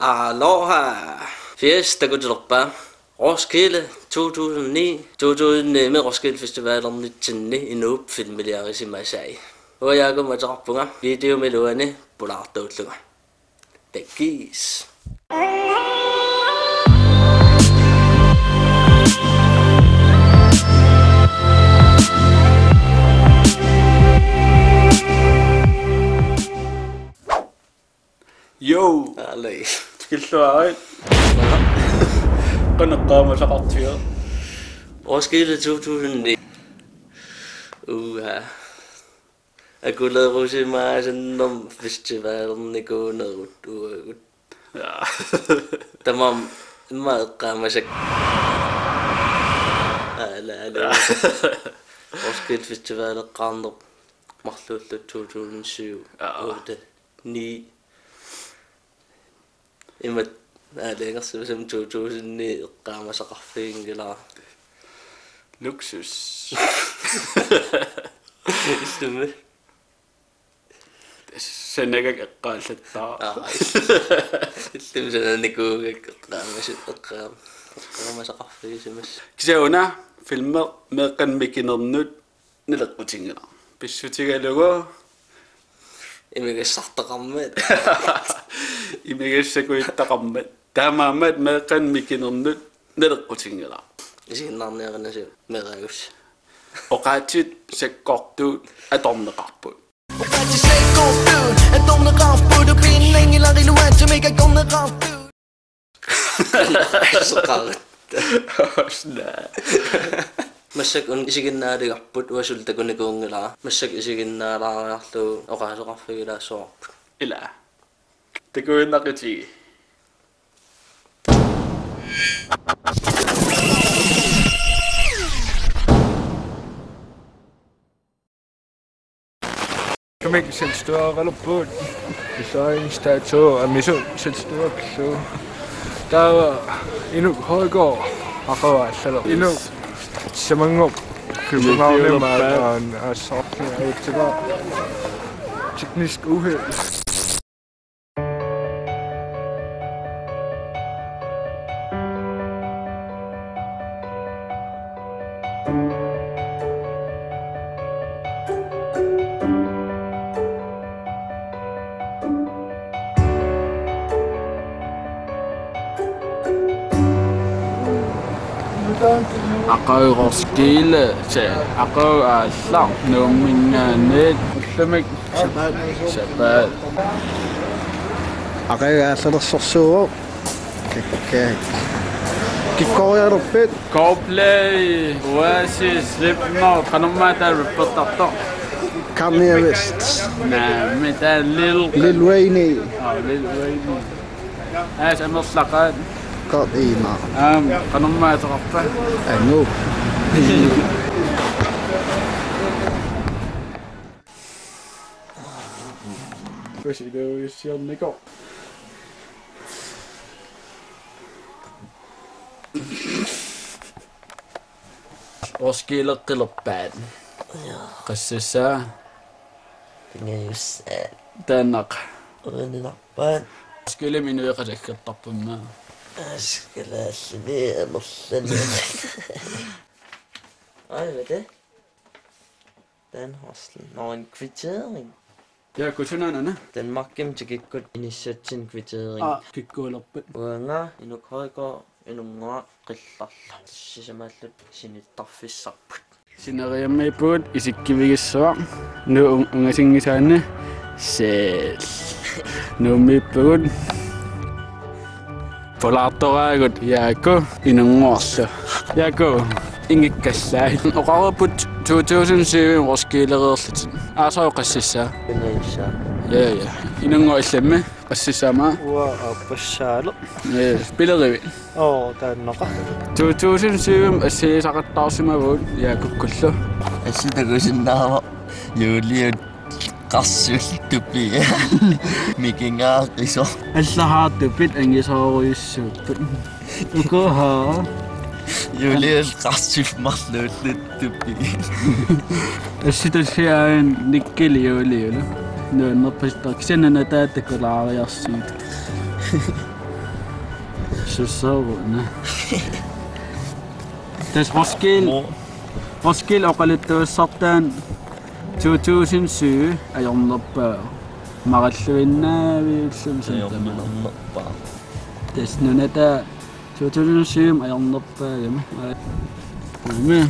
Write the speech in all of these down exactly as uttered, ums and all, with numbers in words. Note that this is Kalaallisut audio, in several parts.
Aloha! Fias takutilerpaa. Roskilde to tusind ni, to tusind ni-mi Roskilde Festivalernitsinni inuup filmiliarisimasai. Uanga Jaakup ateqarpunga, videomi iluani pulaartuullunga. Takuss. Yo. Alai. Tikilluarit. Qanoq eqqaamasaqartiga? Roskilde to tusind ni. Uha. Akulerusimaasannermut festivalernikuunerput uagut. Ja. Tamarmik immaqa eqqaamasakka. Ala, ala. Ja. Roskilde Festivaleqqaarneq marluullugu to tusind syv, ja, otte, ni. Imatut aalajangersimasumik to tusind ni eqqaamasaqarfiginngilara. Luksus. Illimmi? Sanagakku eqqaallattaarpara. Aa, illimmi sananikuugakku eqqaamas-, eqqaam-, eqqaamasaqarfigisimassooq. Kisianni una filmi meeqqanut mikinernut naleqqutinngilara. Pissutigalugu. Imigassartaqarmat. Imigassakujuttaqarmat. Taamaammat meeqqanut mikinernut naleqqutinngilara. Isiginnaarniarinasu meeraagus. Oqaatsit sakkortuut atorneqarput. Oqaatsit sakkortuut atorneqarput, upinnanngilarilu aatsaat atorneqarput. Soqarat. Osna. Massakkut una isiginnaaligarput, uanga suli takunikuunngilara. Massakkut isiginnaalaariarlugu oqaaseqarfigilaassavarput. Ila. Takuinnaqutigi. Kamik selvstyrerput. Design, statue, amisu selvstyrerput. Taava Inuk Højgaard, aqagu aallartoq. Inuk Sisamanngooq. København, København, København. Teknisk uheld. Aqagu Roskilde, se, aqagu aallartoq Nuumminngaanniit. Ullumikkut sapaat. Sapaat. Aqagu aallarnersorsuuvoq. Kikka-, kikkoriarpit? Coldplay, Oasis, Slipknot, qanormaa taava rappertartoq? Kanye West. Naamik, taava Lil. Lil Wayne. Aa, Lil Wayne. Aas amerlaqaat. Kaq iima. Aam, qanormaa ateqarpa? Angu. Kusiluujussiornikoq. Roskildeqqilerpaat. Qassassaa? Pingajussaat. Taanna. Uinarpaat. Roskildemi inuiaqatigiittarput aamma. Askalaallini amerlani. Ej, hvad er det? Den hostel. Nå, en kvittering. Ja, kvittering, Anna. Danmarkimi tikikkut inissatsinnut kvittering. Aa, kikkuulerput. Uanga Inuk Højgaard, Inunnguaq Qillarlu. Sisamaalluta sinittarfissarput. Sineriammiippugut isikkivigissuaq. Nuup un-, ungasinngisaanni. Seel. Nuummiippugut. Pulaartoraagut Jaaku Inunnguarlu. Jaaku, ingikkallai. Oqarupput to tusind syv Roskildereerlutit. Aasaq qassassaa? Pingajussaa. Ja, ja. Inunnguaq illimmi? Qassassaa aamma? Uanga aappassaaleq. Ja, pilerivit? Oo, taannaqa. To tusind syv assigisaqattaarsimavugut Jaakukkullu. Assi takusinnaavara Juliut Qarsullu Tupiaq. Mikinngaaqqisoq. Allahaartupit angisoorujussuupput. Ukuhaa. Juliul Qarsullu marluulluta Tupiaq. Assitut siain Nikkili Juliulu. Nuannerpasitaq kisianni nataata takulaariarsuit. Sooruna. Tassa Roskilde, Roskilde oqaluttuassartaa to tusind syv ajornerpaaq. Maralluinnaaviullumi santamana. Ajornerpaaq. Tassa nunata to tusind syv ajornerpaagami. Aami.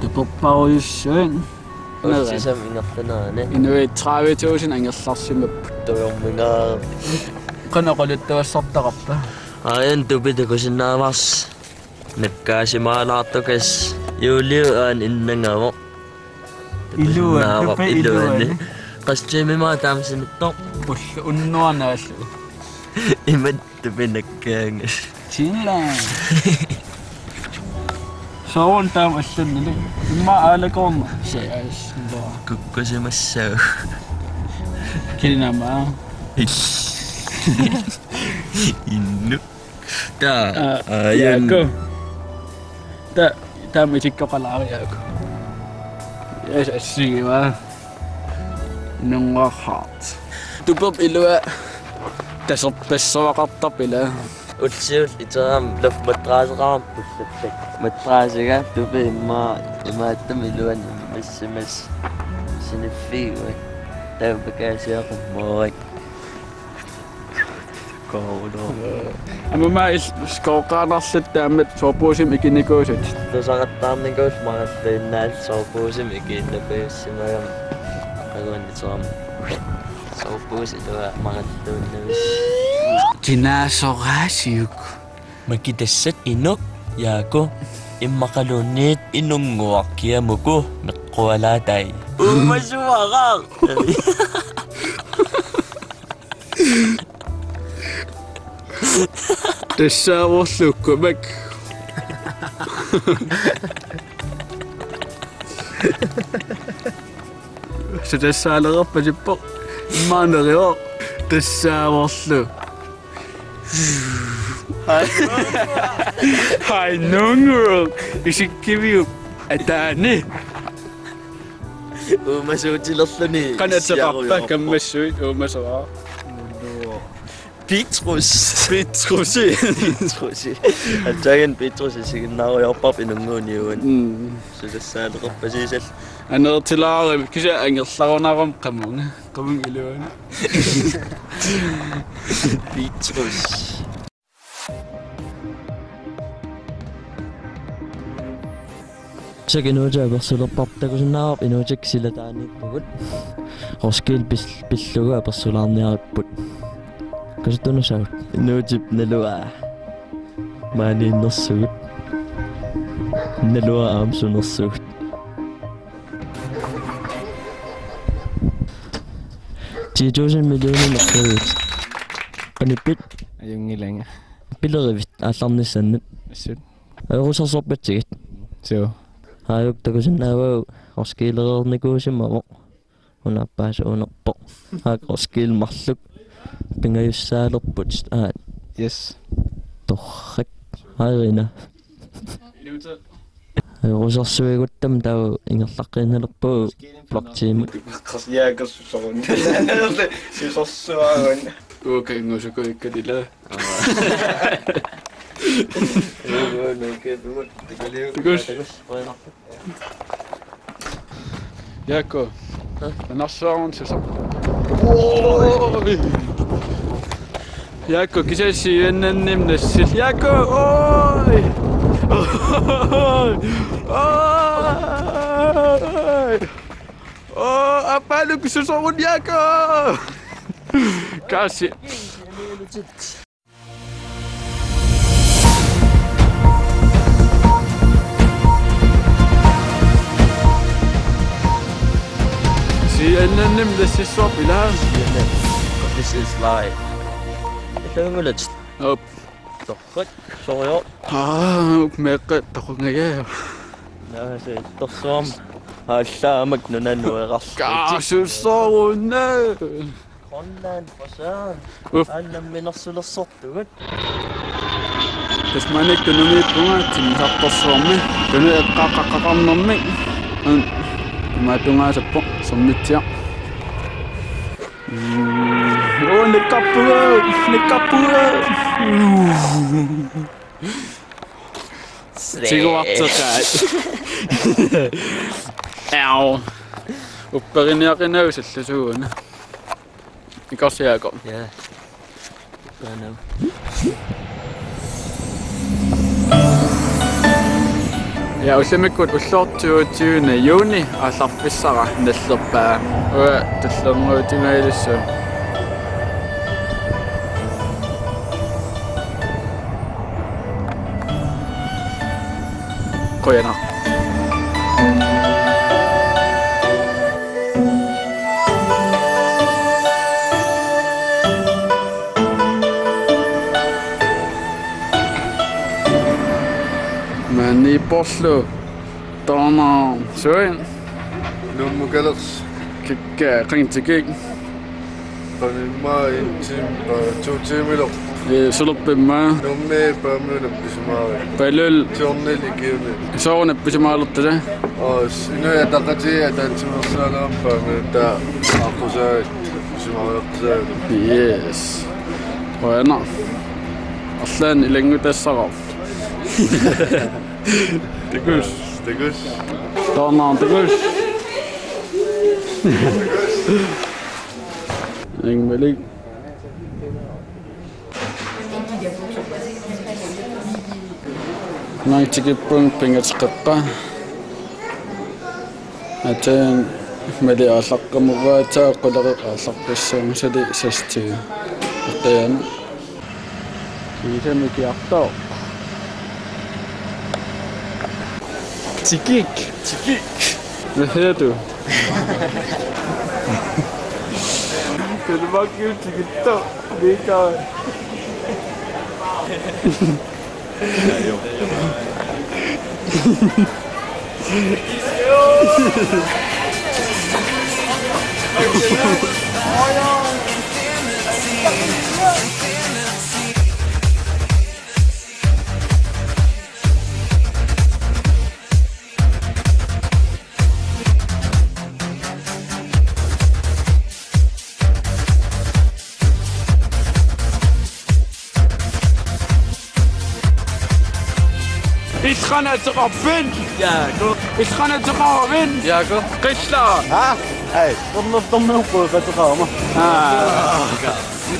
Tuperparujussuit. Ussisam ingerlanerani. Inuit tredive tusind angerlarsimapput. Tujorminga. Qanoq oqaluttuassartaqarpa? Aajuna tupi takusinnaavarsi. Nakkaasimaalaartukas. Juuliu aana innangavoq. Iluani, takusinnaavara tupi iluani. Iluani. Qassimimmaa taamsinittoq. Ullu unnuanaallu. Imatut tupi nakkaangas. Silla. Sooruna taama allannili. Immaqa aalakoorneq. Se. Kukkusimassaaq. Kilinama. Innu. Taa. Aa, aajuna. Jaaku. Taa, taama isikkoqalaariaku. Yes, assigiva. Nunga heart. Tuperput ilua taserpassuaqartarpoq ila. Utsiullugu iterama luftmadrasseqarama pulluppik. Madrassiga tupi immaqa imaattumik iluani massimas siniffiuat. Taava pakaasiaqummorik. Koolo. Aamma il-, skooqqaannarluta taamatut soveposemik ikinikuusutit. Tusaqattaarnikuulluta maralluinnaalluta soveposemik ikiinnarpassimagami. Aqaguani iterama. Sovepose ilua maralluinnavissut. Kinaasoraasiuk. Makitassat inuk, Jaaku, immaqaluunniit inunnguaq kiamuku meqqualaatai. Uumasuaraq. Tassaavorlu ukkumak. Sutassaalerpasippoq. Immaqa nerivoq. Tassaavorlu. Haj. Haj nungu. Isikkiviup ataani. Uumasuutilerluni. Qanoq ateqarpa? Issiarujoorpoq. Kammassuit uumasoraa. Petrus. Petrusi. Petrusi. Aatsaat Petrus isiginnaarujoorparput inunnguuniuan. Mm. Sutassaaleqarpasiisal. Aneertilaarami kisianni angerlarunarami qamunga. Qamunga iluani. Petrus. Tassa inuutit apersulerpar-, takusinnaavarput inuutit silataaniippugut. Roskilde pil-, pillugu apersulaarniaripput. Kasutunusaut. Inuutip naluaa. Maaniinnersugut. Naluaa aamma sunersugut. Ti tusind millioner nakkaavit. Qanippit? Ajunngilanga. Pilerivit aallarnissannut? Assut. Ajoqusersorpatsigit? Suu. Aajuku takusinnaavara Roskildereernikuusimavoq. Una appaasuunerpoq. Aak Roskilde marluk. Pingajussaalerput. Aa. Yes. Torrak. Aajuna. Ajoqusersuiguttama taava ingerlaqqiinnalerpugut bloktiimut. Qasiaakassusoqun. Sisorsuagun. Uka ingusukuikkat ila. Takuss. Takuss. Jaaku. Hæ? Anarsuarun susoq. Oi! Jaaku, kisianni siuannannim nassil. Jaaku, oi! Oi! Oi! Oh, appaluku susorun Jaaku! Kasi. Siuannannim nassissuarpit ilaa? This is live. Ilungulat. Op. Torrak, sorujoq. Aa, uk meeqqat toqungajaa. Naasi, torsuam. Allaamak nunanut eqarlutik. Kaasussoruna. Grønland, for søren. Uf. Aana namminersulersortugut. Tasmaniak tunumippunga timmisartorsuarmi. Tunu eqqaaqqaqqaqarnermi. An, imaattungaasappoq, Sermitsiaq. Mm. Åh, nikappugut, nikappugut. Tiguarteqaat. Au. Upperiniaqinnagu sallusuuna. Ikorsiaako. Ja. Upperinagu. Ja, ullumikkut ulloq toogtyvende juni aallarfissara nallerpaa. Uanga tullernuutimaalissuaq. Qujanaq. Maani porlu. Taanna suin. Nuummukalersoq. Kikka, qanitsikik. Qanimma en time, øh, to timer. Ee, sulerpimma. Nuummi Paamillu nappisimaarpara. Palul. Tjornil ikiuni. Sooruna nappisimaarluta? Os, Inuit Ataqatigiit ataatsimeersaallutik Paamillu taava aqqusaat nappisimaarlutik. Yes. Qujanaq. Arlaannik ilanngutassaqarpoq. Takuss. Takuss. Taanna takuss. Ingmalik. Naak tikippunga pingasoqaqqaa. Aatsaat Malik aallaqqammerpaat, taava quleqeq aallarpassuunga, suli seksten. Aqqajaana. Kiisami kiartoq. Tikik. Tikik. Hvad hedder du? Kan du bare give TikTok? Det er ikke. Illit qanoq ateqarpit? Jaaku. Illit qanoq ateqarpit? Jaaku. Qilaa. Ha? Ai, tornor tornor qo ateqarama. Aa.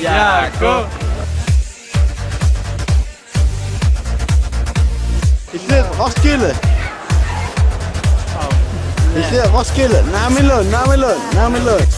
Jaaku. Illit Roskilde. Illit Roskilde. Naamilluunniit, naamilluunniit, naamilluunniit.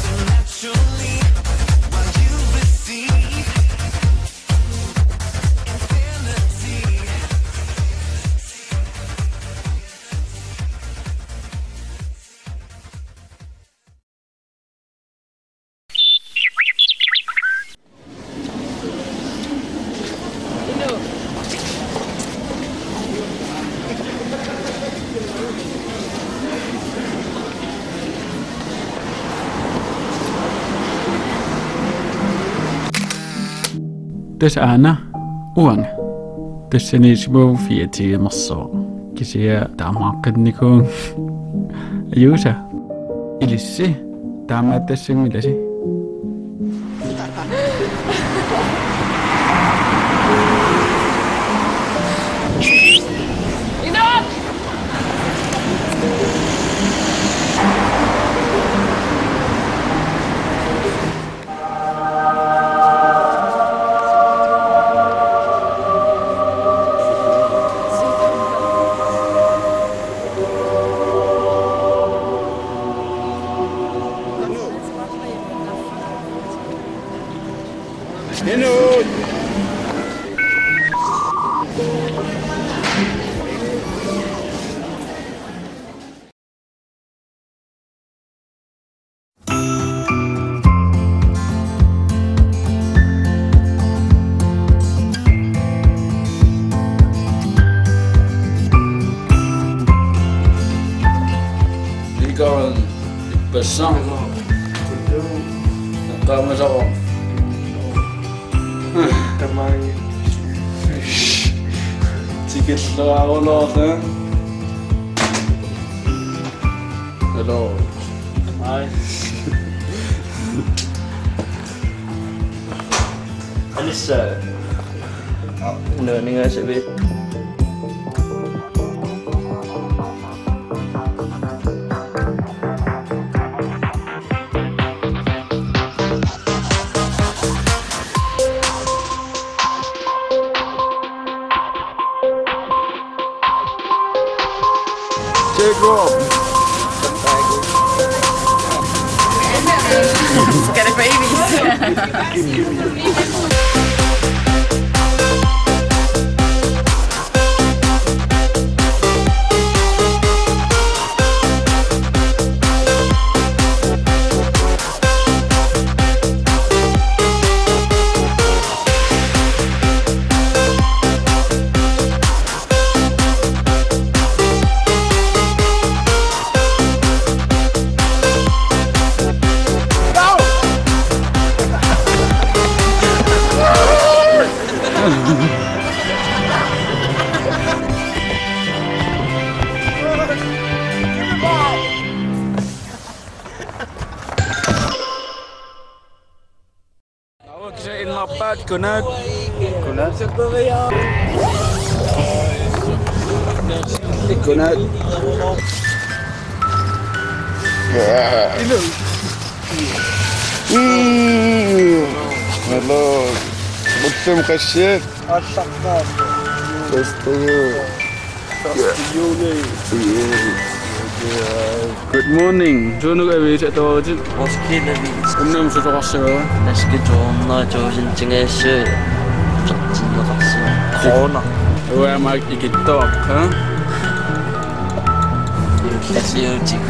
Tassa aana uanga. Tassani Simon fireogtyvemersoq. Kisianni taamaaqqinnikuu. Ajuusa. Ilissi. Taamaattassanngilasi. Ikaran ippassaq. Eqqaamasaqaaq. Tamai. Tikilluarulorta. Hello. Tamai. This, uh, no, ninga sabi. Jacob. Got a baby. Awa, kisianni innarpaat, godnat. Godnat. Godnat. Hello. Ullumi qassiat. Just for you. Good morning. Suunuku aviisi atuarutit? Roskilde Avis. Unnummut susoqarsimava? Taskit to hundrede tusind tingassui. Fjorten kroner. Uanga ikittuaq, ha? Illasiutit.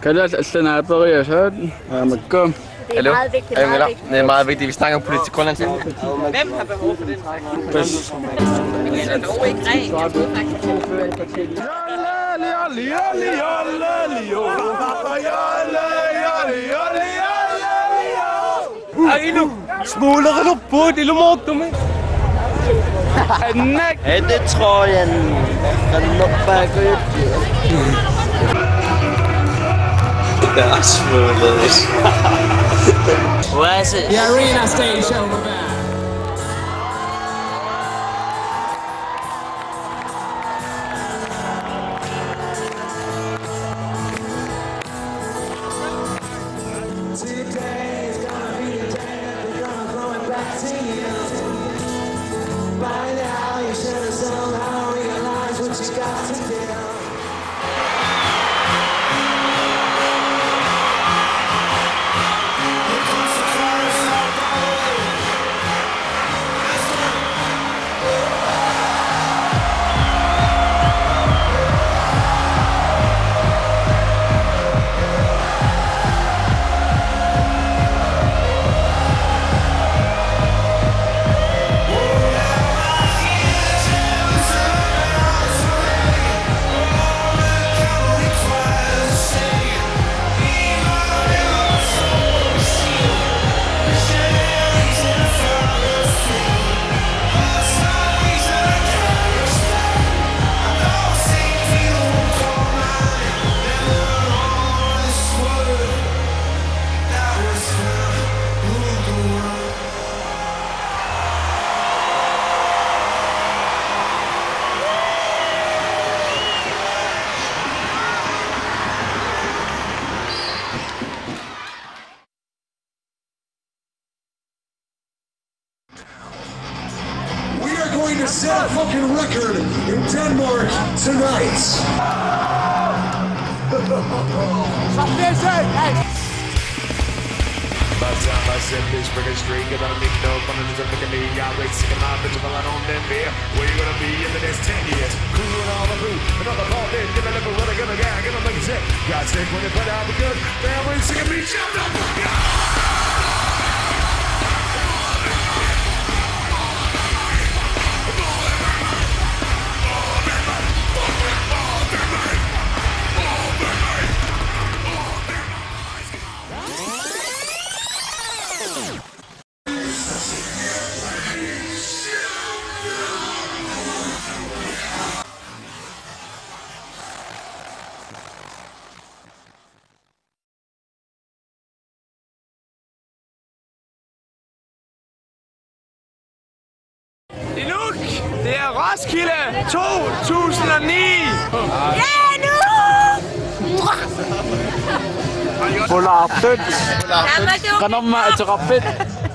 Kalaallit allat naaperiasaat, aamakka. Det er Hallo? Meget vigtigt, det er Hallo, meget Ngila. Vigtigt. Det er meget vigtigt, vi snakker om politik i Grønland. Hvem har behov for den slags? Pas. Men jeg er dog ikke ren. Jeg troede faktisk, at Ailuk, smuulerulerput ilumoortumik. Annak. Hættetrøjen. Kan nok bare gå ud. Det er smuglet. Hvad er det? The arena stage over there. Today is gonna be the day that they're gonna throw it back to you. By now, you should have somehow realized what you got to do. Going to set a fucking record in Denmark tonight. By the time I send this record straight, 'cause I don't need no fun and it's a fucking me. I wait, sick of my bitch, if I don't let me. Where you gonna be in the next ten years? Who would all the who? Another part, then give it up, what I gonna get, gonna make it sick. Got sick when it put out the good. Family, sick of me, shut the fuck up! Inuk, det er Roskilde to tusind og ni. Ja, nu! Pulaartut. Qanormaa ateqarpit?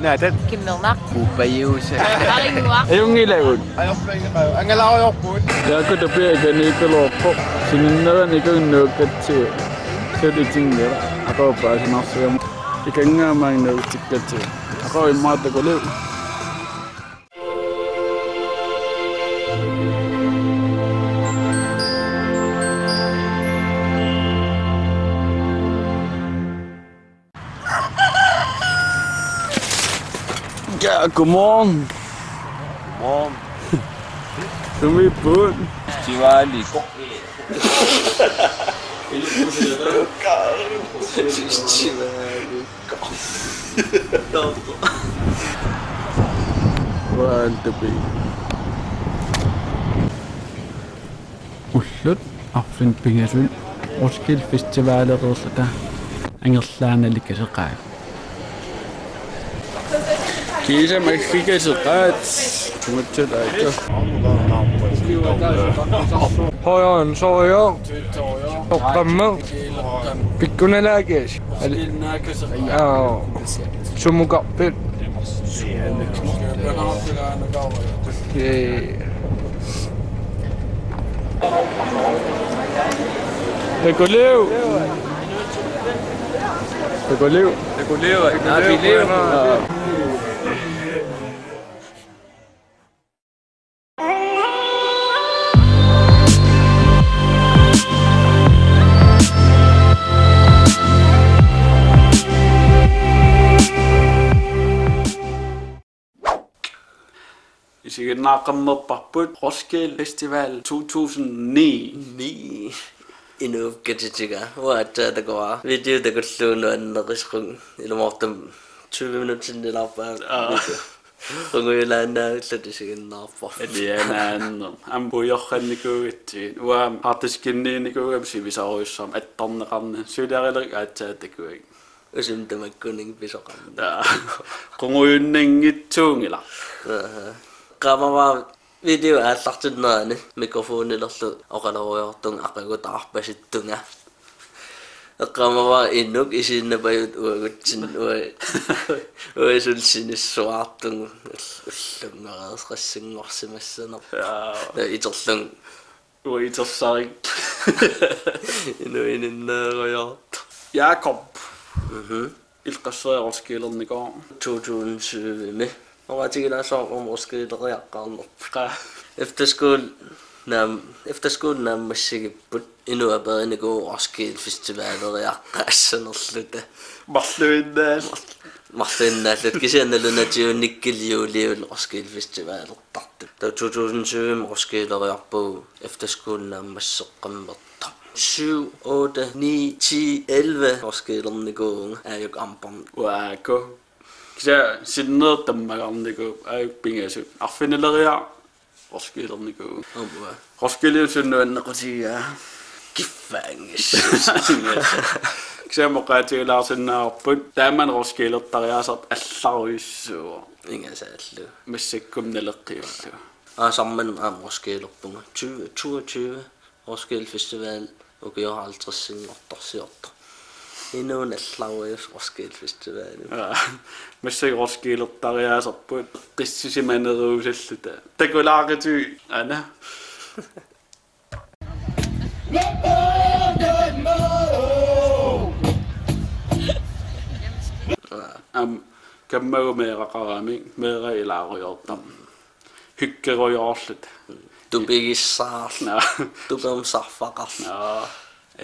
Naattat. Kimmernak. Upajuuse. Aringuaq. Ajunngilaq. Angalariorput. Jaaku Tapia ikaniikkaluarpoq. Sininnerani ikannguakkatsigu. Suli tinngera. Aqagu paasinarsigammata. Ikannguamik nuutikkatsigu. Aqagu immaqa takuliuk. Ja, godmorgen. Godmorgen. Sumiipput? Tivoli. Tivoli. Uantapi. Ullut arfineq-pingasut Roskilde Festivalereerluta angerlaannaq ilikkagaqaaq. Kiisami aggigassaqaat. Mutsulaato. Højre end højre. Oqqamma. Pikkunalaakias. Aa. Sumukarpit. Ee. Takuliuk. Takuliuk. Takuliuk. Takuliuk. Isiginnaaqqammerparput Roskilde Festival to tusind ni. Ni. Inuup katitiga. Uanga aatsaat takuara. Video takullugu nuannerisoq ilumoortumik tyve minutsit sinnilaarpaa. Aa. Qungujulaannavilluta isiginnaarparput. Alianaanner. Aamma puigornikuugatsigit. Uanga hardiskinniinikuugama sivisoorujussuarmik attarneqarnani. Suliarilerlugu aatsaat takuakka. Usum tamakkuninnga pisoqarnani. Aa. Qungujunnanngitsuunngilaq. Aha. Eqqaamavara video aallartinnerani mikrofonilerlu oqalorujoortunga aqagu taarpasittunga. Eqqaamavara Inuk isiinnapajut uagutsinnut ua-, uagut suli sinissuartugut ull-, ullunngorsimassanerput. Jaa. Iterlunga. Uagut itersarik. Inuininneerujoortoq. Jakob. Mhm. Illit qasseria Roskildernikooq? To tusind syv-imi. Oqaatigilaassavarput Roskilderiaqqaarnerput. Qaa. Efterskole naam-, efterskole naammassigipput. Inuk aperinikuuvoq Roskilde Festivaleriaqqaassanerluta. Marluinnaal-. Marluinnaalluta kisianni nalunatigut Nikkil Juuliullu Roskilde Festivalertartut. Taava to tusind syv-imi Roskilderiarpugut efterskole naammasseqqammertoq. Syv, otte, ni, ti, elleve Roskildernikuuvunga aajuku armbånd. Uaaku. Kisianni sinnereertarneq tammagarnikuupput aajuku pingasut. Arfinileriarluta Roskildernikuuvunga. Aamma. Roskilde suna nuannequtigaa. Kiffaanngissuseq. Kisianni oqaatigilaarsinnaavarput. Taamani Roskildertariaaserput allarujussuuvoq. Ingasaallu. Massakkut naleqqiullugu. Aasaq manna aamma Roskilderpunga. Tyve toogtyve Roskilde Festival ukioq halvtredsinngortorsiortoq. Inuuneq allarujussuaq Roskilde Festivalimi. Aa, massakkut Roskildertariaaserput qissisimaneruusalluta. Takulaaqitigut, aana. Aamma kammagu meeraqaramik, meeraq ilaarujoortarami. Hyggerujoorluta. Tupigissaarluta. Naa. Tupermik sarfaqarluta. Naa.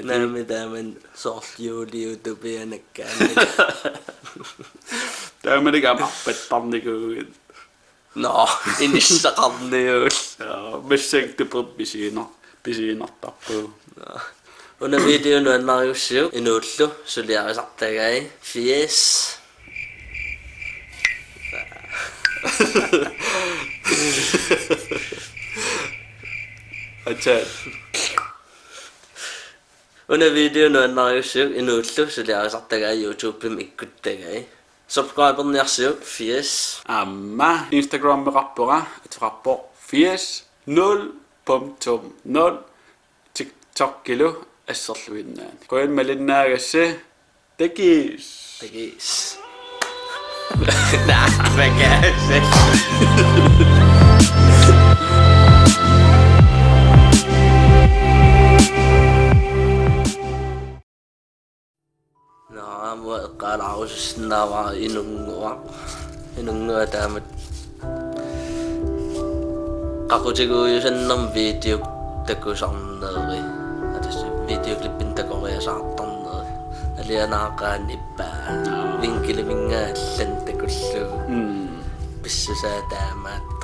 Naamik, taamani soorlu juuliup tupianakkaannik. Taamanikkut aamma arpattarnikuuvugut. Nå, inissaqarniulluni. Jaa, massakkut tupermik pisiinar-, pisiinartarpugut. Nå. Una video nuannariussiuk inuullu suliarisartagai firs. Acha. Una video nuannariussiuk inuullu suliarisartagai YouTubemi ikkuttagai. Subscriberniarsiuk firs. Aamma Instagrameqarpunga, ateqarpoq firs nul punktum nul. TikTokilu asserluinnaani. Qujanaq malinnaagassi. Takuss'. Takuss'. Naa, makaasse. Naamik eqqaalaarusussinnaavara Inunnguaq. Inunnguaq taamatut qaqutiguujusannermik videot takusarneri. Atas videoklippinut takoriasaartarneri. Alianaaqaannippaa. Vinkeliminngaanniit allanut takullugu. Mm. Pissusaa taamaat.